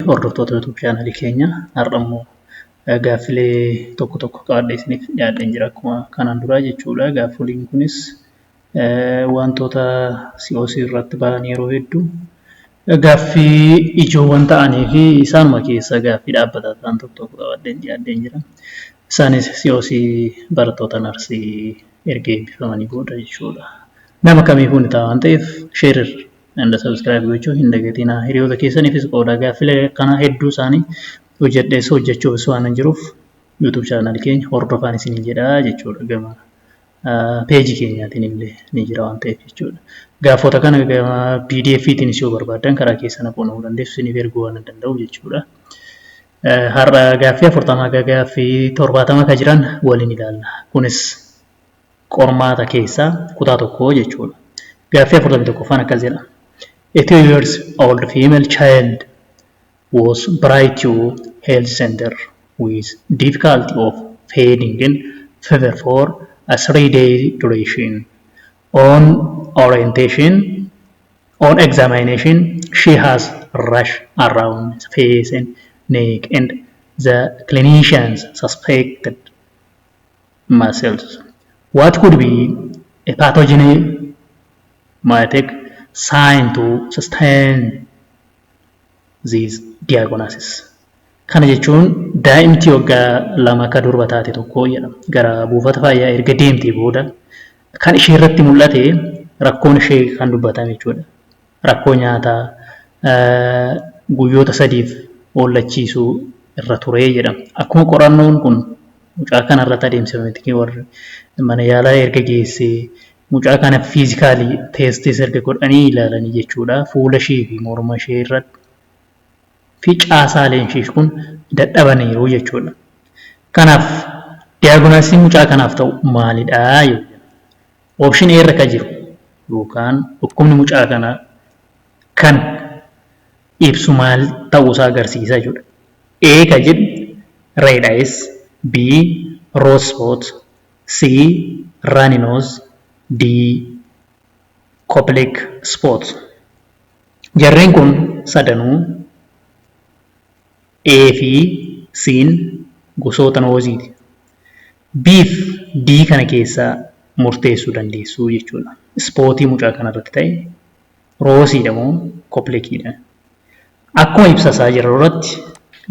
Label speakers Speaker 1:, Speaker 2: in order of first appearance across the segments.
Speaker 1: Hordoftoota YouTube chaanalii keenya, har'a immoo gaaffilee tokko tokko qabadhee isiniif dhiyaadheen jira akkuma kanaan duraa jechuudha. Gaaffileen kunis wantoota COC irratti bahan yeroo hedduu gaaffii ijoowwan ta'anii fi isaanuma keessa gaaffii dhaabbataa ta'an tokko tokko qabadheen dhiyaadheen jira. Isaanis COC barattoota narsii erga eebbifamanii booda jechuudha. Nama kamiifuu ni ta'a waan ta'eef share and subscribe gochuu hin dagatinaa. Hiriyoota keessaniifis qooda. Gaaffilee akkanaa hedduu isaanii hojjedhees hojjechuufis waan hin jiruuf YouTube channel keenya hordofaan isiniin jedha jechuudha. Gama peejii keenyaatiin illee ni jira waan ta'eef jechuudha. Gaafota kana gama PDF tiinis yoo barbaaddan karaa keessan quunnamuu dandeessu, isiniif erguu waan danda'u jechuudha. Har'a gaaffii 40 haga gaaffii 70 kan jiran waliin ilaalla. Kunis qormaata keessaa kutaa tokko jechuudha. Gaaffii 41ffaan akkas jedha. A 2 years old female child was brought to health center with difficulty of feeding and fever for a 3-day duration. On orientation, on examination, she has rash around face and neck and the clinicians suspected measles. What could be a pathogenic sign to sustain this diagnosis? Kana jechuun daa'imti waggaa 2 akka durba taate tokko jedhama. Gara buufata fayyaa erga deemtee booda kan ishee irratti mul'ate rakkoon ishee kan dubbatame jechuudha. Rakkoo nyaataa guyyoota sadiif oollachiisuu irra ture jedhama. Akkuma qorannoon kun mucaa kana irratti adeemsifametti warri mana yaalaa erga geessee mucaa kana physical testis erga godhanii ilaalanii jechuudha. Fuula ishee fi morma ishee irratti fi caasaaleen ishee kun dadhabaniiru jechuudha. Kanaaf diagnosisiin mucaa kanaaf ta'u maalidha? Option A irra kan jiru yookaan dhukkubni mucaa kanaa kan ibsu maal ta'uusaa agarsiisa jechuudha. A kan jedhu red eyes, B rose spot, C runny nose, D Koplik spot. Jarreen kun sadanuu A fi C'n gosoota noseiiti. B fi D kana keessaa murteessuu dandeessu jechuudha. Spotii mucaa kanarratti ta'e roseiidha moo Koplikiidha? Akkuma ibsa isaa jiru irratti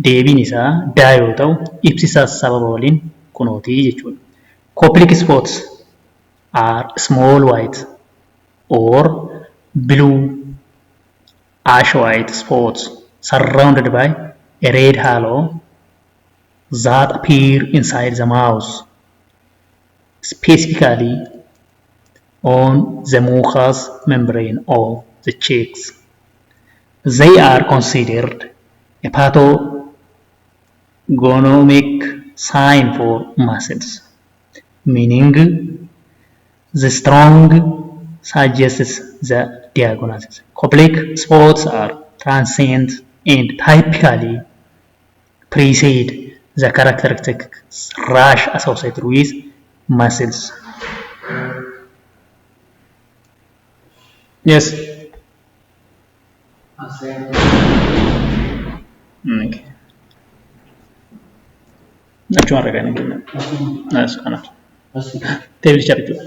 Speaker 1: deebiin isaa D yoo ta'u, ibsi isaas sababa waliin kunootii jechuudha. Koplik spots are small white or blue ash white spots surrounded by a red halo that appear inside the mouth, specifically on the mucous membrane of the cheeks. They are considered a pathognomonic sign for measles, meaning the strong suggests the diagnosis. Koplik spots are transient and typically precede the characteristic rash associated with measles. Yes. Okay. Achuma irra kan kennan. As kanaaf. Teebilicha jechuudha.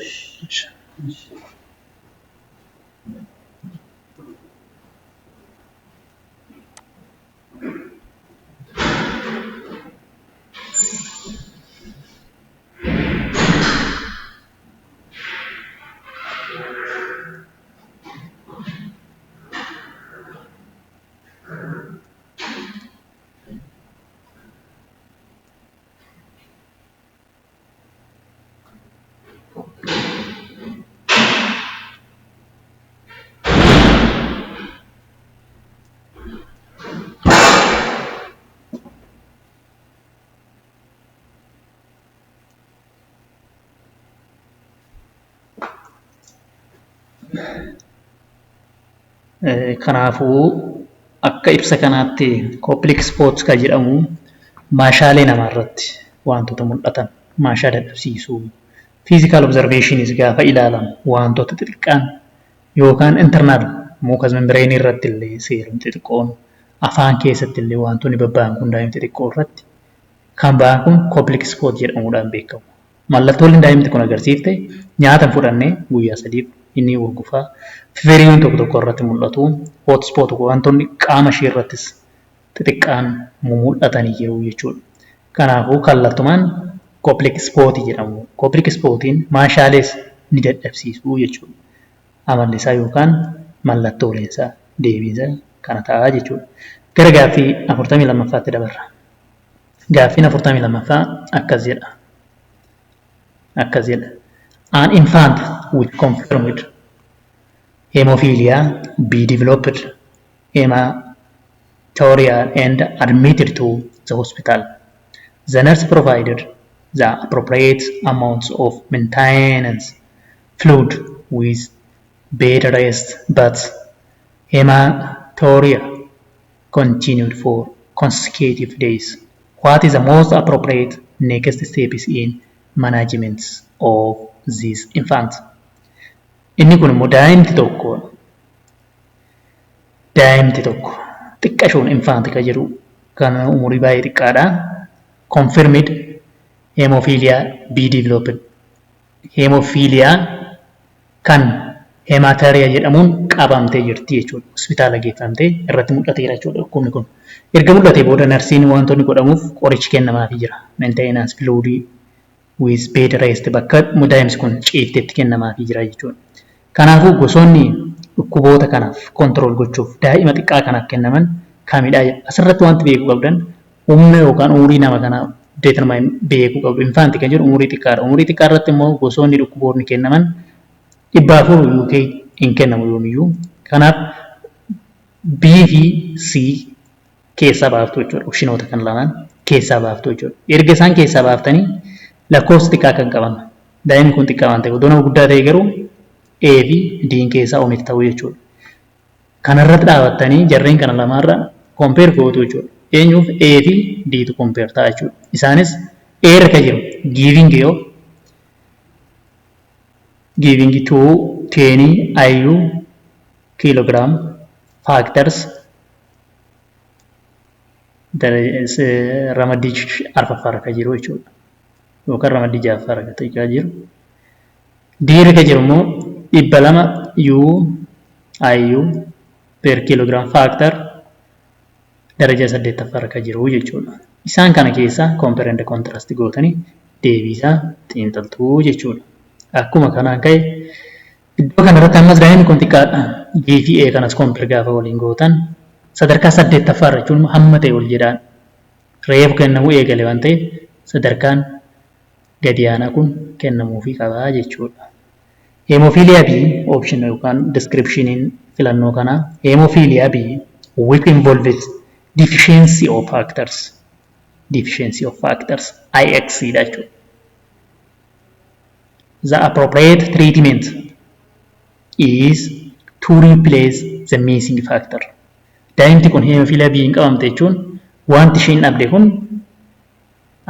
Speaker 1: Kanaafuu akka ibsa kanaatti Koplik spot kan jedhamu maashaalee namaarratti wantoota mul'atan, maashaa dadhabsiisuu, physical observationis gaafa ilaalamu wantoota xixiqqaan yookaan internal mucous membrane irratti illee serum xixiqqoon Afaan keessatti illee wantoonni babba'an kun daa'imti xiqqoo irratti kan ba'an kun Koplik spot jedhamuudhaan beekamu. Mallattooleen daa'imti kun agarsiifte nyaata hin fudhanne guyyaa 3f inni urgufaa, feveriiwwan tokko tokko irratti mul'atu, hot spot wantoonni qaama ishee irrattis xixiqqaan mul'atanii jiru jechuudha. Kanaafuu kallattumaan Koplik spot jedhamu. Koplik spotiin maashaalees ni dadhabsiisu jechuudha. Amalli isaa yookaan mallattooleen isaa deebiinsa kana ta'a jechuudha. Gara gaaffii 42ffaatti dabarra. Gaaffiin 42ffaa akkas jedha. Akkas jedha. An infant with confirmed hemophilia B developed hematuria and admitted to the hospital. The nurse provided the appropriate amounts of maintenance fluid with bed rest, but hematuria continued for consecutive days. What is the most appropriate next steps in management of this infant? Inni kun immoo daa'imti tokko xiqqashoon, infant kan jedhu kan umurii baay'ee xiqqaadha. Confirmed hemophilia B developed. Hemophilia kan hematuria jedhamuun qabamtee jirti jechuudha. Hospitaala geeffamtee irratti mul'ateera jechuudha dhukkubni kun. Erga mul'atee booda narsiin wantoonni godhamuuf qorichi kennamaafii jira. Maintenance fluid with bed rest, bakka daa'imsi kun ciiftetti kennamaafii jira jechuudha. Kanaafuu gosoonni dhukkuboota kanaaf control gochuuf daa'ima xiqqaa kanaaf kennaman kamidha? Asirratti wanti beekuu qabdan humna yookaan umurii nama kanaa determine beekuu qabdu. Infant kan jedhu umurii xiqqaadha. Umurii xiqqaa irratti immoo gosoonni dhukkuboonni kennaman 400 UK hin kennamu yoomiyyuu. Kanaaf B fi C keessaa baaftu jechuudha. Optionoota kan lamaan keessaa baaftu jechuudha. Erga isaan keessaa baaftanii lakkoofsa xiqqaa kan qaban. Daa'imni kun xiqqaa waan ta'eef, odoo nama guddaa ta'e garuu A fi D keessaa omit ta'uu jechuudha. Kanarratti dhaabattanii jarreen kana lamaarra compare gootu jechuudha. Eenyuuf? A fi D tu compare ta'a jechuudha. Isaanis A irra kan jiru giving 210 IU kilogram factors, ramaddii arfaffaa irra kan jiru jechuudha. Yookaan ramaddii ja'affaa irra kan jiru. D irra kan jiru immoo 200 U IU per kilogram factor daraja saddeettaffaa irra kan jiru jechuudha. Isaan kana keessaa compare and contrast gootanii deebiisaa xiinxaltuu jechuudha. Akkuma kanaan ka'e iddoo kanarratti ammas daa'imni kun xiqqaadha. D fi A kanas compare gaafa waliin gootan sadarkaa saddeettaffaa irra jechuun hamma ta'e ol jedhaan reefu kennamuu eegale waan ta'eef sadarkaan gadi aanaa kun kennamuufii qabaa jechuudha. Hemophilia B option yookaan descriptioniin filannoo kanaa hemophilia B which involves deficiency of factors IX dha jechuudha. The appropriate treatment is to replace the missing factor. Daa'imti kun hemophilia B hin qabamte jechuun wanti ishiin dhabde kun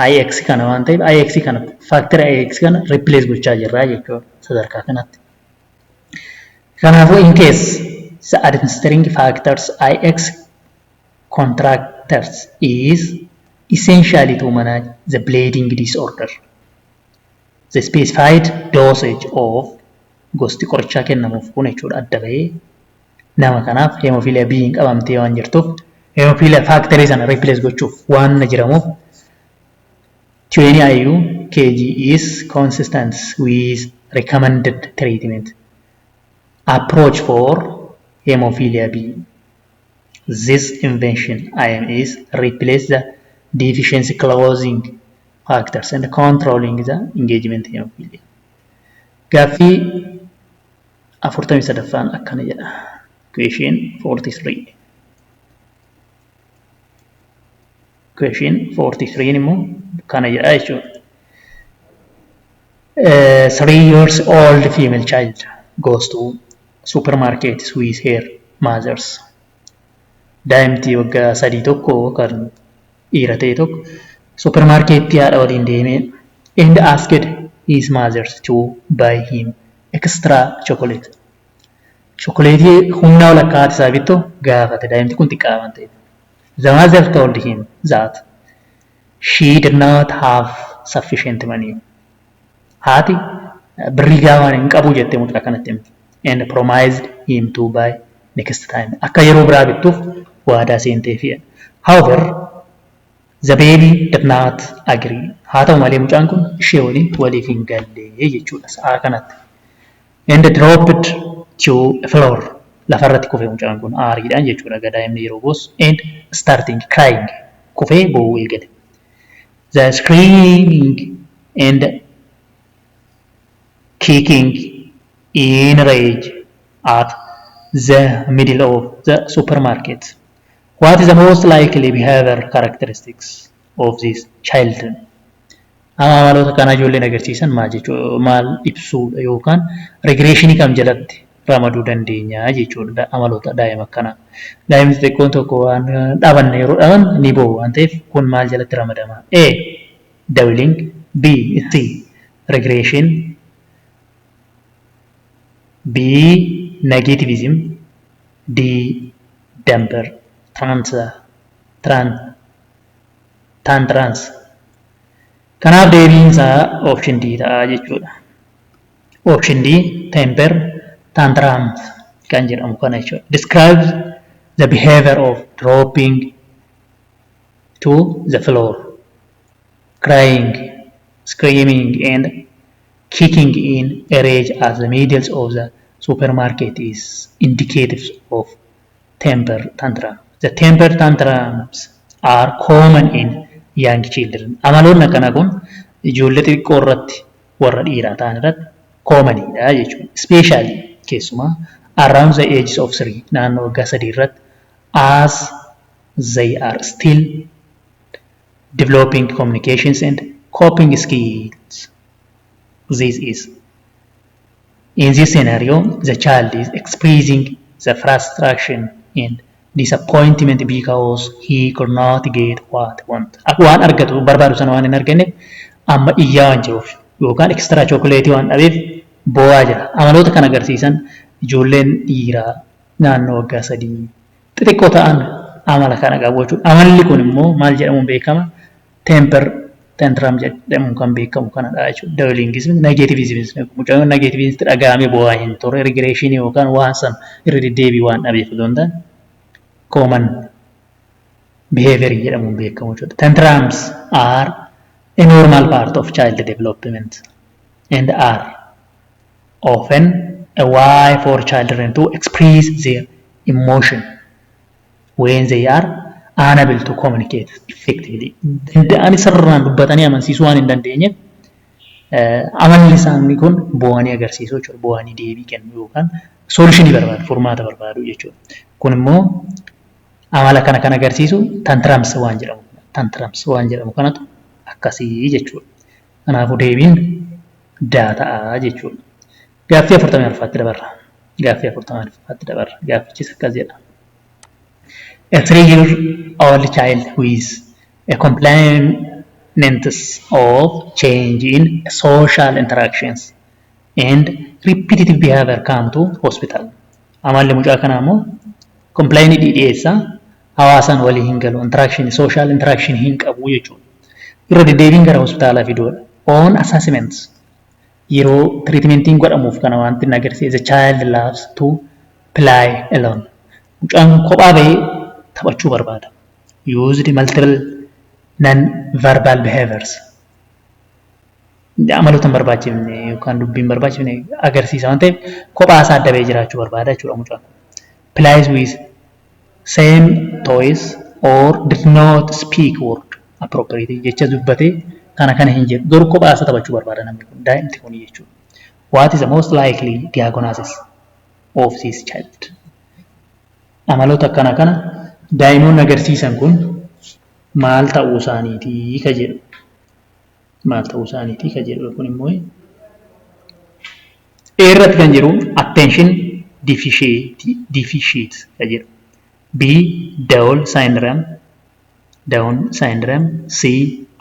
Speaker 1: IX kana waan ta'eef IX kana, factor IX kana replace gochaa jirra jechuudha sadarkaa kanatti. Kanaafuu in case the administering factors IX contractors is essentially to manage the bleeding disorder. The specified dosage of gosti qorichaa kennamuuf kun jechuudha adda bahee nama kanaaf hemophilia B hin qabamtee waan jirtuuf hemophilia factorii sana replace gochuuf waan na jiramuuf 20 IU kg is consistent with recommended treatment approach for hemophilia B. This intervention aim is replace the deficiency closing factors and controlling the engagement hemophilia. Gaaffii 43ffaan akkana jedha. Question 43. Question 43 immoo kana jedha jechuudha. 3 years old female child goes to supermarket with her mothers. Daa'imti waggaa 3 tokko kan dhiira ta'e tokko supermarkeettii haadha waliin deemee and asked his mothers to buy him extra chocolate. Chokoleetii humna walakkaa haati isaa bittu gaafate, daa'imti kun xiqqaa waan ta'eef. The mother told him that she did not have sufficient money. Haati birrii gahaa hin qabu jettee mucaa kanatti himte. And promised him to buy next time. Akka yeroo biraa bittuuf waadaa seenteefi. However, the baby did not agree. Haa ta'u malee, mucaan kun ishee waliin waliif hin galle jechuudha sa'aa kanatti. And dropped to floor. Lafarratti kufe mucaan kun aariidhaan jechuudha, daa'imni yeroo boossu, and starting crying, kufee boo'uu eegale. The screaming and kicking in rage at the middle of the supermarket. What is the most likely behavior characteristics of this children? Amaloota kana ijoolleen agarsiisan maal jechuu, maal ibsuudha, yookaan regressionii kam jalatti ramaduu dandeenya jechuudha amaloota daa'ima akkanaa? Daa'imni xixiqqoon tokko waan dhaban yeroo dhaban ni boo'u waan ta'eef, kun maal jalatti ramadama? A. Dawailing. B. C. Regression. B. Negativism. D. Temper tantrums. Kanaaf deebiin isaa option D ta'a jechuudha. Option D, temper tantrums kan jedhamu kana jechuudha. Describes the behavior of dropping to the floor, crying, screaming and kicking in a rage at the middle of the supermarket is indicative of temper tantrum. The temper tantrums are common in young children. Amaloonni akkanaa kun ijoollee xixiqqoo irratti, warra dhiiraa ta'an irratti commonidha jechuudha. Especially, keessumaa, around the ages of 3, naannoo waggaa 3 irratti, as they are still developing communications and coping skills. This is In this scenario, the child is expressing the frustration and disappointment because he could not get what want. Waan argatu barbaadu sana waan hin arganneef amma iyyaa waan jiruuf yookaan extra chocolate waan dhabeef boo'aa jira. Amaloota kan agarsiisan ijoolleen dhiiraa naannoo waggaa 3 xixiqqoo ta'an amala kana qabu jechuudha. Amalli kun immoo maal jedhamuun beekama? Temper tantrum jedhamuun kan beekamu kanadha jechuudha. Dawailingism, negativism, mucaan negativism dhaga'amee boo'aa hin turre, regressionii yookaan waan san irra deddeebii waan dhabeef osoo hin taane, common behavior jedhamuun beekamu jechuudha. Tantrums are a normal part of child development and are often a way for children to express their emotion when they are unable to communicate effectively. Danda'anii sirnaan dubbatanii amansiisuu waan hin dandeenyeef, amalli isaanii kun boo'anii agarsiisuu jechuudha. Boo'anii deebii kennu yookaan solutionii barbaadu, furmaata barbaadu jechuudha. Kun immoo amala kana kan agarsiisu tantrums waan jedhamu. Tantrums waan jedhamu kanatu akkasii jechuudha. Kanaafuu deebiin D ta'a jechuudha. Gaaffii 44ffaatti dabarra. Gaaffii 44ffaatti dabarra. Gaaffichis akkas jedha. A 3-year-old child with a complaint of change in social interactions and repetitive behavior come to hospital. Amalli mucaa kanaa immoo complaint dhiyeessaa, hawaasaan walii hin galu, interaction, social interaction hin qabu jechuudha. Irra deddeebiin gara hospitaalaa fiduudha. On assessments, yeroo treatmentiin godhamuuf kana wanti inni agarsiise, the child loves to play alone. Mucaan kophaa bahee taphachuu barbaada. Used multiple non-verbal behaviors. Amaloota hin barbaachifne yookaan dubbii hin barbaachifne agarsiisa waan ta'eef, kophaa isaa adda bahee jiraachuu barbaada jechuudha mucaan. Plays with same toys or did not speak word appropriately, jecha dubbatee kana kana hin jedhu, garuu kophaa isaa taphachuu barbaada namni kun, daa'imti kun jechuudha. What is the most likely diagnosis of this child? Amaloota akkana kana daa'imoonni agarsiisan kun maal ta'uu isaaniitii ka jedhu. Maal ta'uu isaaniitii ka jedhu kun immoo A irratti kan jiru attention deficit ka jedhu. B. Down syndrome, Down syndrome. C.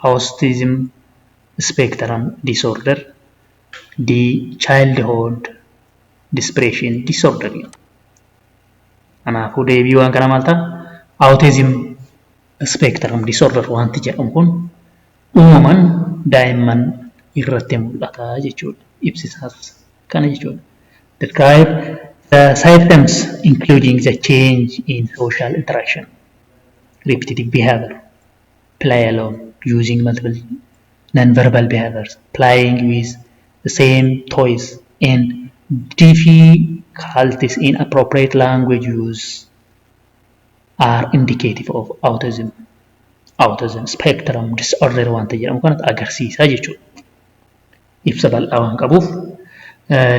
Speaker 1: Autism spectrum disorder. D. Childhood depression disorder. Kanaafuu deebii waan kana maal ta'a? Autism Spectrum disorder wanti jedhamu kun uumaman daa'imman irratti mul'ata jechuudha. Ibsisaas kana jechuudha. Describe the symptoms including the change in social interaction, repetitive behavior, play alone, using multiple non-verbal behaviors, playing with the same toys, and difficulties in appropriate language use are indicative of autism. Autism spectrum disorder wanta jedhamu kanatti agarsiisa jechuudha. Ibsa bal'aa waan qabuuf,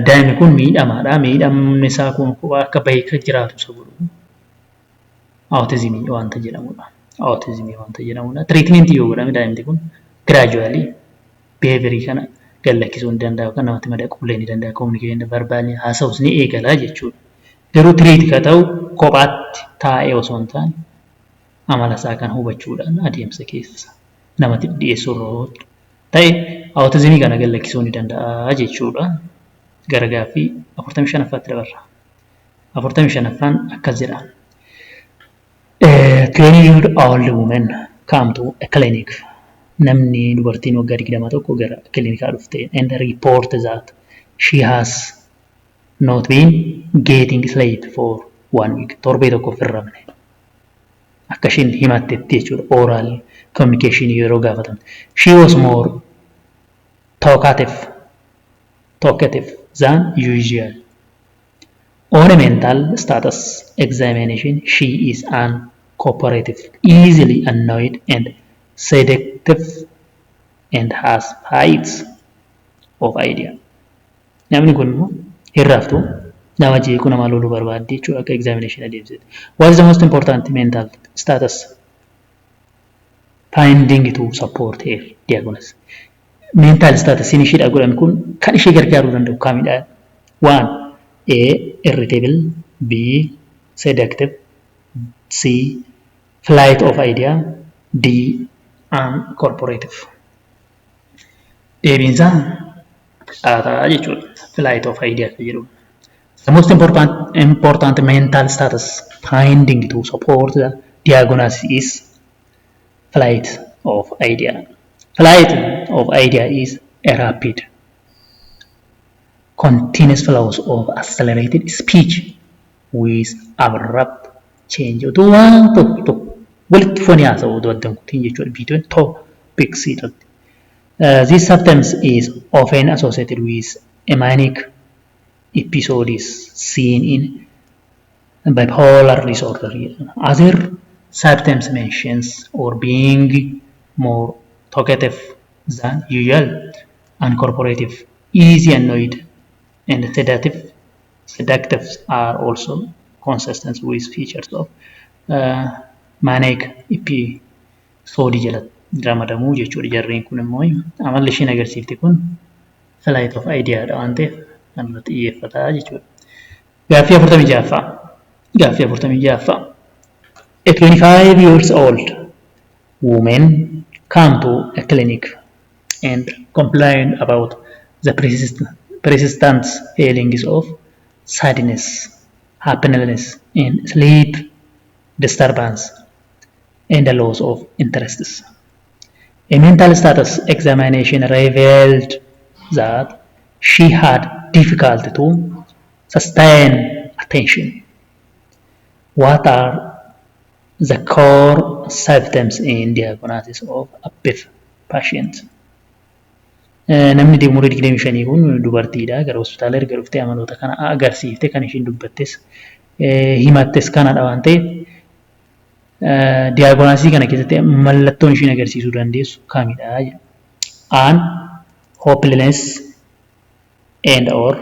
Speaker 1: daa'imni kun miidhamaadha. Miidhamni isaa kun akka bahee jiraatu isa godhu autismii wanta jedhamudha. Autismii wanta jedhamudha. Treatmentii yoo godhame, daa'imti kun gradually behaviorii kana gad lakkisuu ni danda'a yookaan namatti madaquu illee ni danda'a. Communicationii verbaalii haasa'us ni eegala jechuudha. Garuu treat ka ta'u kophaatti taa'ee osoo hin taane, amala isaa kan hubachuudhaan adeemsa keessa namatti dhiyeessuu irra ta'e, autismii kana gad lakkisuu ni danda'a jechuudha. Gara gaaffii 45ffaatti dabarra. 45ffaan akkas jedha. A 20 year old woman come to a clinic. Namni dubartiin waggaa 20 tokko gara kiliinikaa dhufte and report that she has not been getting sleep for one week. Torbee tokko hin rafne. Akka isheen himattetti jechuudha. Oral communication yeroo gaafatamte. She was more talkative than usual. On a mental status examination, she is uncooperative, easily annoyed and seductive and has flights of idea. Namni kun immoo hin raftu, nama jeequu, nama loluu barbaaddi jechuudha akka examination adeemsite. What is the most important mental status finding to support her diagnosis? Mental status isheedha godhame kun kan ishee gargaaruu danda'u kamidha? One, A. Irritable, B. Seductive, C. Flight of idea, D. Uncooperative. Deebiinsaa caataa jechuudha. Flight of idea kan jedhu. The most important mental status finding to support the diagnosis is flight of idea. Flight of idea is a rapid, continuous flows of accelerated speech with abrupt change. Utuu waan tokko tokko walitti fufanii haasa'u utuu adda hin kutin jechuudha. Between topics irratti. This symptoms is often associated with a manic episodes seen in bipolar disorder. Other symptoms mentions or being more talkative than usual, uncooperative, easy annoyed, and sedative. Seductive are also consistent with features of manic episode jalatti ramadamuu jechuudha. Jarreen kun immoo amalli isheen agarsiifte kun flight of idea dha waan ta'eef, kan irratti xiyyeeffata jechuudha. Gaaffii 46ffaa. Gaaffii 46ffaa. A 25 years old woman come to a clinic and complained about the persistent feelings of sadness, happiness, and sleep disturbance, and the loss of interests. A mental status examination revealed that she had difficulty to sustain attention. What are the core symptoms in diagnosis of above patient? Namni umurii 25 kun dubartiidha. Gara hospitaala erga dhuftee amaloota kana agarsiifte, kan ishiin dubbattes himattes kanadha waan ta'eef, diagnosisii kana keessatti mallattoon ishiin agarsiisuu dandeessu kamidha jedha. An hopelessness and or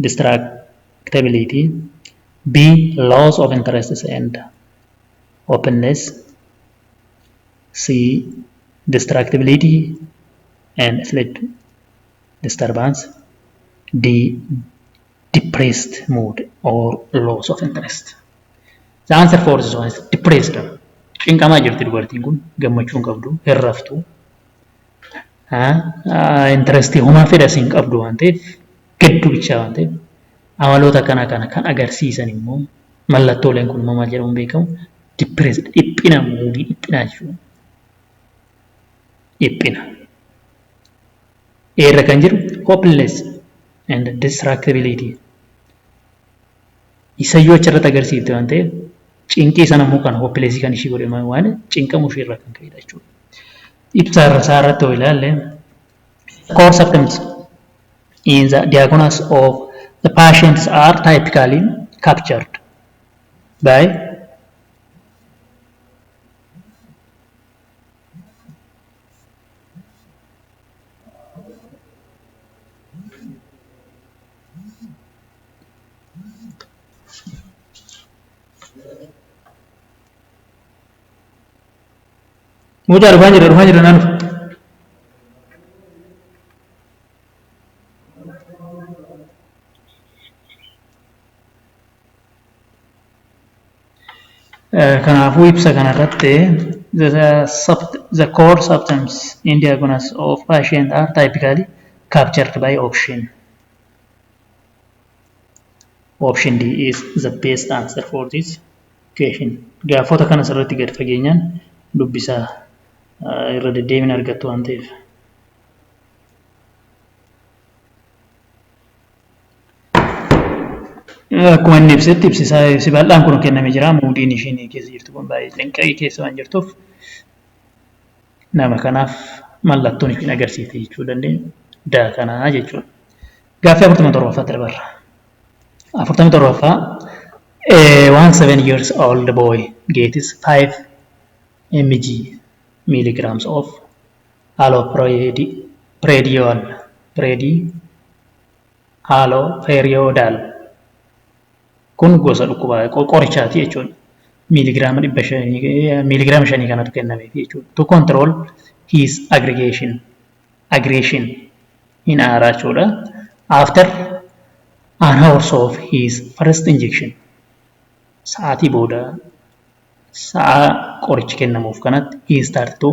Speaker 1: distractibility, B. Loss of interest and openness, C. Distractibility and sleep disturbance, D. Depressed mood or loss of interest. The answer for this one is depressed. Cinqamaa jirti dubartiin kun, gammachuu hin qabdu, hin raftu. Interestii homaa fedhas hin qabdu waan ta'eef, gadduu bichaa waan ta'eef, amaloota kana kana kan agarsiisan immoo mallattooleen kun immoo maal jedhamuun beekamu? Depressed, dhiphina, moodii dhiphinaa jechuudha. Dhiphina. Irra kan jiru hopeless and distractibility. Isayyuu achirratti agarsiifte waan ta'eef, cinqii sana immoo kan hopeless kan ishii godhe waan cinqamuu ishee irraa kan ka'edha jechuudha. Ibsa isaa irratti yoo ilaalle, core symptoms in the diagnosis of the patients are typically captured by Mucaa dhufaa jira, dhufaa jira, naan dhufa. Kanaafuu ibsa kanarratti the core symptoms in diagnosis of patient are typically captured by option. Option D is the best answer for this question. Gaafota kana sirriitti gadi fageenyaan dubbisaa, irra deddeebiin argattu waan ta'eef. Akkuma inni ibsetti, ibsisaa ibsi bal'aan kun kennamee jira. Moodiin ishiin keessa jirtu kun baay'ee cinqii keessa waan jirtuuf, nama kanaaf mallattoon ishiin agarsiifte jechuu dandeenya. Daa kanaa jechuudha. Gaaffii 47ffaatti dabarra. 47ffaa, one 7 years old boy gets 5 mg milligrams of haloperidol predi haloperidol, kun gosa dhukkubaa qorichaati jechuudha. Miiligiraama 500, miiligiraama 5 kanatu kennameef jechuudha. To control his aggression in aaraa jechuudha. After an hours of his first injection, sa'aatii booda sa'a qorichi kennamuuf kanatti, he start to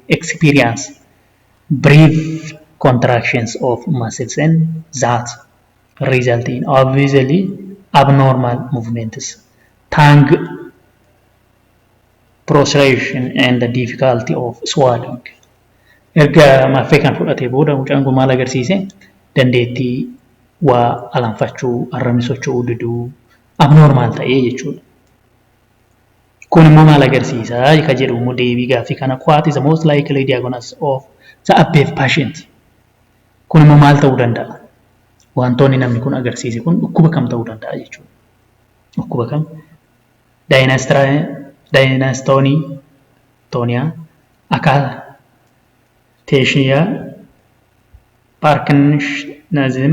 Speaker 1: experience brief contractions of muscles and that result in obviously abnormal movements, tongue protrusion and the difficulty of swallowing. Erga marfee kan fudhatee booda mucaan kun maal agarsiise? Dandeettii waa alanfachuu, arrabni socho'uu diduu, abnormal ta'ee jechuudha. Kun immoo maal agarsiisa ka jedhu immoo deebii gaaffii kana, what is the most likely diagnosis of the above patient? Kun immoo maal ta'uu danda'a? Wantoonni namni kun agarsiise kun dhukkuba kam ta'uu danda'a jechuudha. Dhukkuba kam? Dystonia, akathisia, parkinsonism,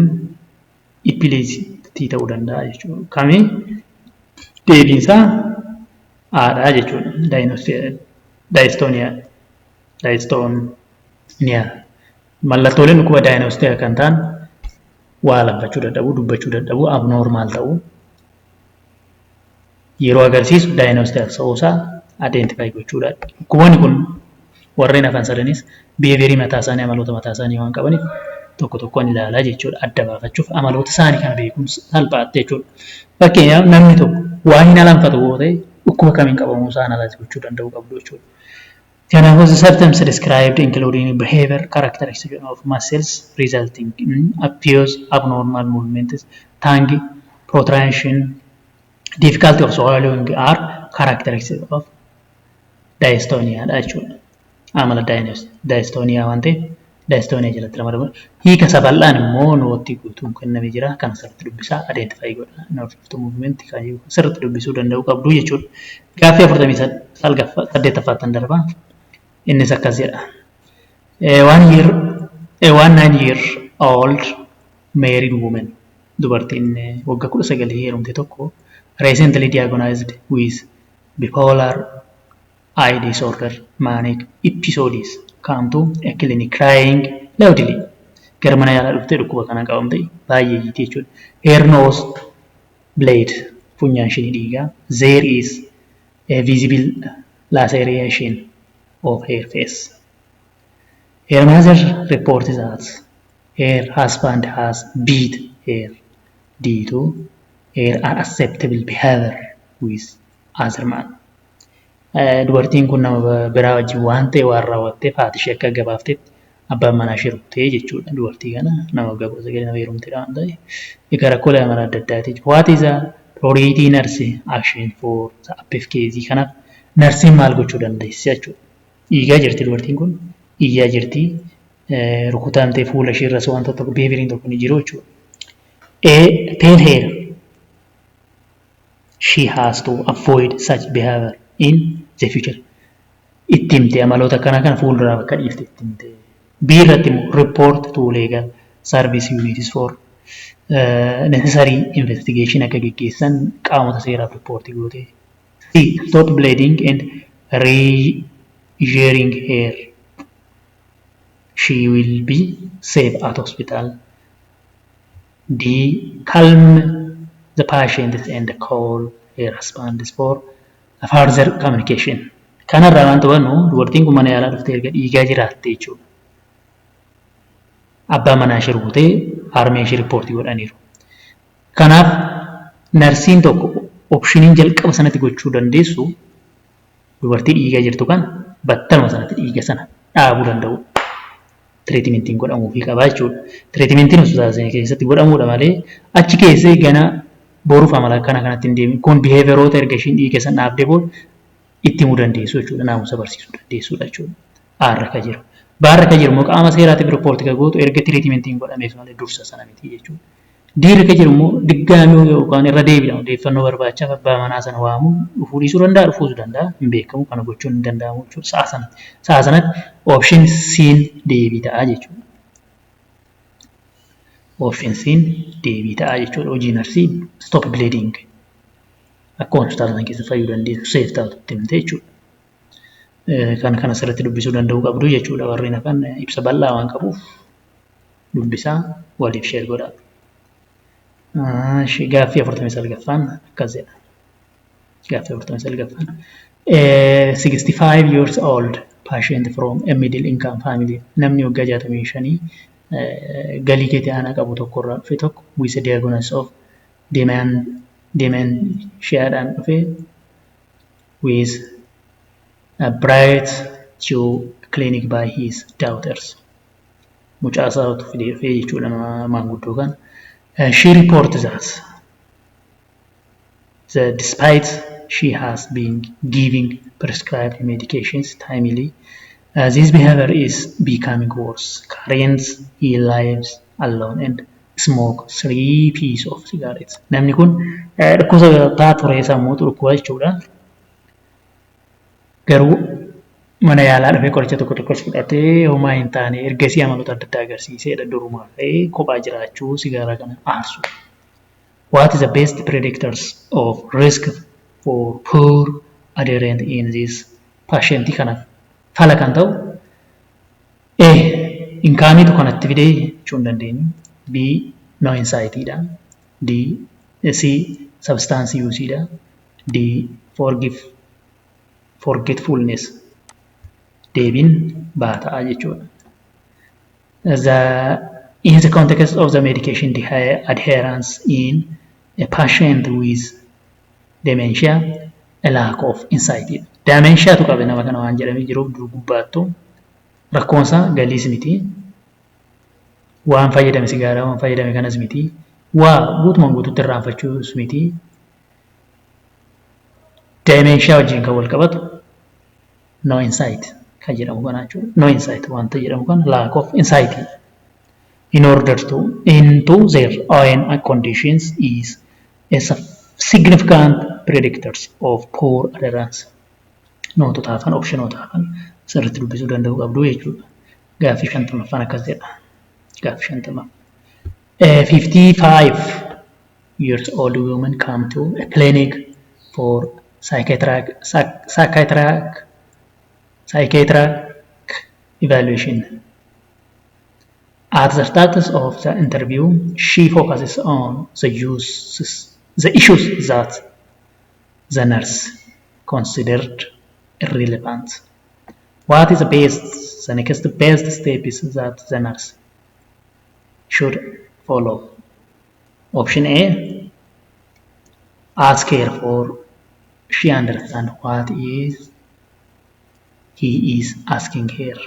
Speaker 1: epilepsy ta'uu danda'a jechuudha. Kami deebiinsaa? Aadhaa jechuudha. Dystonia. Dystonia. Mallattooleen dhukkuba dystonia kan ta'an waa alanfachuu dadhabuu, dubbachuu dadhabuu, abnormal ta'uu yeroo agarsiisu dystonia ta'uusaa identify gochuudha. Dhukkuboonni kun warreen hafan sadanis behaviorii mataa isaanii, amaloota mataa isaanii waan qabaniif tokko tokkoon ilaalaa jechuudha. Adda baafachuuf amaloota isaanii kana beekuun salphaatti jechuudha. Fakkeenyaaf, namni tokko waa hin alanfatu yoo ta'e, dhukkuba kamiin qabamuu isaa analyze gochuu danda'uu qabdu jechuudha. Kanaafuu, the symptoms described including behavior characteristics of muscles resulting in obvious abnormal movements, tongue protrusion, difficulty of swallowing are characteristics of dystonia dha jechuudha. Amala dystonia waan ta'eef dystonia jalatti ramadama. Hiika isa bal'aan immoo nootii guutuun kennamee jira. Kan sirriitti dubbisaa, identify godha. North movement kan sirriitti dubbisuu danda'uu qabdu jechuudha. Gaaffii 48ffaattan darba. Innis akkas jedha. A one 9 year old married woman, dubartiin waggaa 19 heerumte tokko, recently diagnosed with bipolar I disorder manic episodes come to a clinic crying loudly. Gara mana yaalaa dhuftee dhukkuba kanaan qabamte, baay'ee iyyiti jechuudha. Her nose bleed, funyaan ishee dhiigaa. There is a visible laceration of her face. Her mother reports that her husband has beat her due to her unacceptable behavior with other man. Dubartiin kun nama biraa wajjin waan ta'e waan raawwatteef haati ishee akka gabaaftetti abbaan manaa ishee rukutee jechuudha. Dubartii kana nama waggaa 19 nama heerumtedha waan ta'eef. Egaa rakkoolee amala adda addaati. What is a priority nurse action for the above case? Kanaaf narsiin maal gochuu dandeessi jechuudha. Dhiigaa jirti dubartiin kun, iyyaa jirti, rukutamtee fuula ishee irras wanta tokko behavioriin tokko ni jiru jechuudha. A. Tell her she has to avoid such behavior in the future. Itti himte, amaloota akkanaa kana fuulduraaf akka dhiifte itti himte. B irratti immoo report to legal service units for necessary investigation akka geggeessan qaamota seeraaf reportii goote. C. Stop bleeding and reassuring her she will be safe at hospital. D. Calm the patient and call her husband for further communication. Kanarraa waan hubannu, dubartiin kun mana yaalaa dhuftee erga dhiigaa jiraatte jechuudha. Abbaa manaa ishee rukutee harmee ishee reportii godhaniiru. Kanaaf narsiin tokko optioniin jalqaba sanatti gochuu dandeessu dubartii dhiigaa jirtu kana battaluma sanatti dhiiga sana dhaabuu danda'u. Treatmentiin godhamuufii qaba jechuudha. Treatmentiin hospitaala sana keessatti godhamuudha malee achi keessee gana boruuf amala akkana kanatti hin deemin kun behavioroota erga ishiin dhiiga sana dhaabdee booda itti himuu dandeessu jechuudha. Naamusa barsiisuu dandeessuudha jechuudha. A irra ka jiru. B irra ka jiru immoo qaama seeraatiif reportii ka gootu erga treatmentiin godhameef malee dursa sana miti jechuudha. D irra ka jiru immoo diggaamii yookaan irra deebiidhaan odeeffannoo barbaachaaf abbaa manaa sana waamuun dhufuu dhiisuu danda'a, dhufuus danda'a, hin beekamu, kana gochuun hin danda'amu jechuudha sa'a sanatti. Sa'a sanatti option C'n deebii ta'a jechuudha. Option C'n deebii ta'a jechuudha. Hojii narsii stop bleeding akka hospitaala sana keessa fayyuu dandeessu safe taatu itti himte jechuudha. Kan kana sirriitti dubbisuu danda'uu qabdu jechuudha. Warreen hafan ibsa bal'aa waan qabuuf dubbisaa, waliif share godhaa. Gaaffii 49ffaan akkas jedha. Gaaffii 49ffaan. 65 years old patient from a middle income family. Namni waggaa 65 galii gadi aanaa qabu tokko irraa dhufe tokko with a diagnosis of dementiaadhaan dhufe with a brought to clinic by his daughters. Mucaa isaatu fidee dhufee jechuudha maanguddoo kana. She reports that despite she has been giving prescribed medications timely, this behavior is becoming worse. Currently, he lives alone and smoke three pieces of cigarettes. Namni kun dhukkubsataa ture, sammuutu dhukkuba jechuudha. Garuu mana yaalaa dhufee qoricha tokko tokkos fudhatee homaa hin taane, ergasii amaloota adda addaa agarsiiseedha, durumaa ka'ee kophaa jiraachuu, sigaaraa kana aarsu. What is the best predictors of risk for poor adherence in this patient? Kanaaf fala kan ta'u A. Incomeiitu kanatti fidee jechuu hin dandeenyu. B. No insight dha. D. C. Substance use dha. D. Forgetfulness. Deebiin B ta'a jechuudha. In the context of the medication adherence in a patient with dementia, a lack of insight. Dementiatu qabe nama kana waan jedhamee jiruuf dur gubbaattu rakkoonsaa galiis miti. Waan fayyadame sigaaraa waan fayyadame kanas miti. Waa guutumaan guutuutti irraanfachuus miti. Dementia wajjin kan wal qabatu no insight kan jedhamu kana jechuudha. No insight wanta jedhamu kana, lack of insight in order to into their own conditions is a significant predictors of poor adherence. Nootota hafan, optionoota hafan sirriitti dubbisuu danda'uu qabdu jechuudha. Gaaffii 50ffaan akkas jedha. Gaaffii 50. 55 years old woman come to a clinic for psychiatric evaluation. At the start of the interview, she focuses on the issues that the nurse considered irrelevant. What is the next best step is that the nurse should follow? Option A, ask her for she understand what is He is asking her.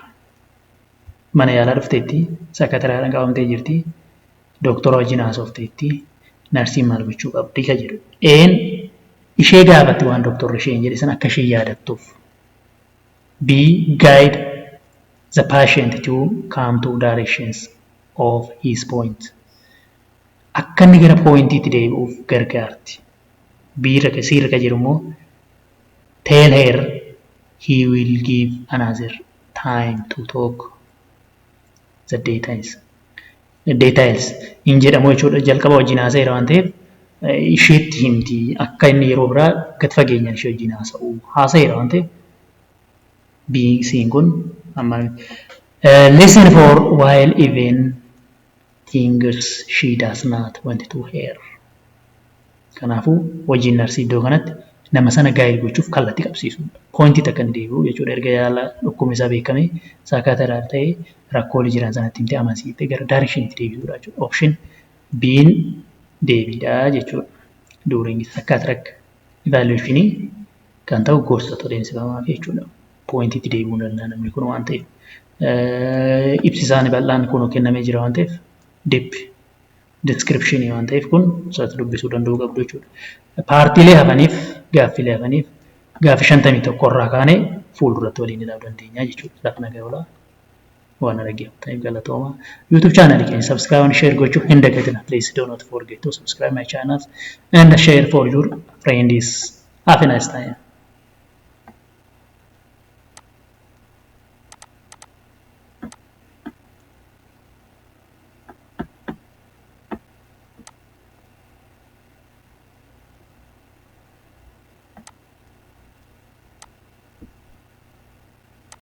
Speaker 1: Mana yaalaa dhufteetti, psychiatryadhaan qabamtee jirti. Dooktora wajjin haasofteetti. Narsiin maal gochuu qabdi ka jedhu. A'n ishee gaafatti waan dooktorri isheen jedhe sana akka isheen yaadattuuf. B, guide the patient to come to directions of his point. Akka inni gara pointiitti deebi'uuf gargaarti. B irra, C irra ka jiru immoo tell her he will give another time to talk the details. Details hin jedhamu jechuudha. Jalqaba wajjin haasa'eera waan ta'eef isheetti himti, akka inni yeroo biraa gad fageenyaan ishee wajjin haasa'u haasa'eera waan ta'eef B, C'n kun amma. Listen for while even things she does not want to hear. Kanaafuu hojiin narsii iddoo kanatti nama sana guide gochuuf kallattii qabsiisudha. Pointii takka inni deebi'u jechuudha. Erga yaala dhukkubni isaa beekamee psychiatry ta'ee rakkoolee jiran sanatti himtee amansiiftee gara directionitti deebisuudha jechuudha. Option B'n deebiidha jechuudha. During psychiatric evaluationii kan ta'u gorsatu adeemsifamaaf jechuudha. Pointiitti deebi'uu danda'a namni kun waan ta'eef. Ibsi isaanii bal'aan kun kennamee jira waan ta'eef, deep descriptionii waan ta'eef, kun isatti dubbisuu danda'uu qabdu jechuudha. Partiilee hafaniif, gaaffilee hafaniif, gaaffii 51 irraa kaanee fuulduratti waliin ilaaluu dandeenya jechuudha. Lafa nagaa oolaa, waan dhaggeeffataniif galatooma. YouTube channel keenya subscribe and share gochuu hin dagatina. Please do not forget to subscribe my channel and share for your friends. Have a nice time.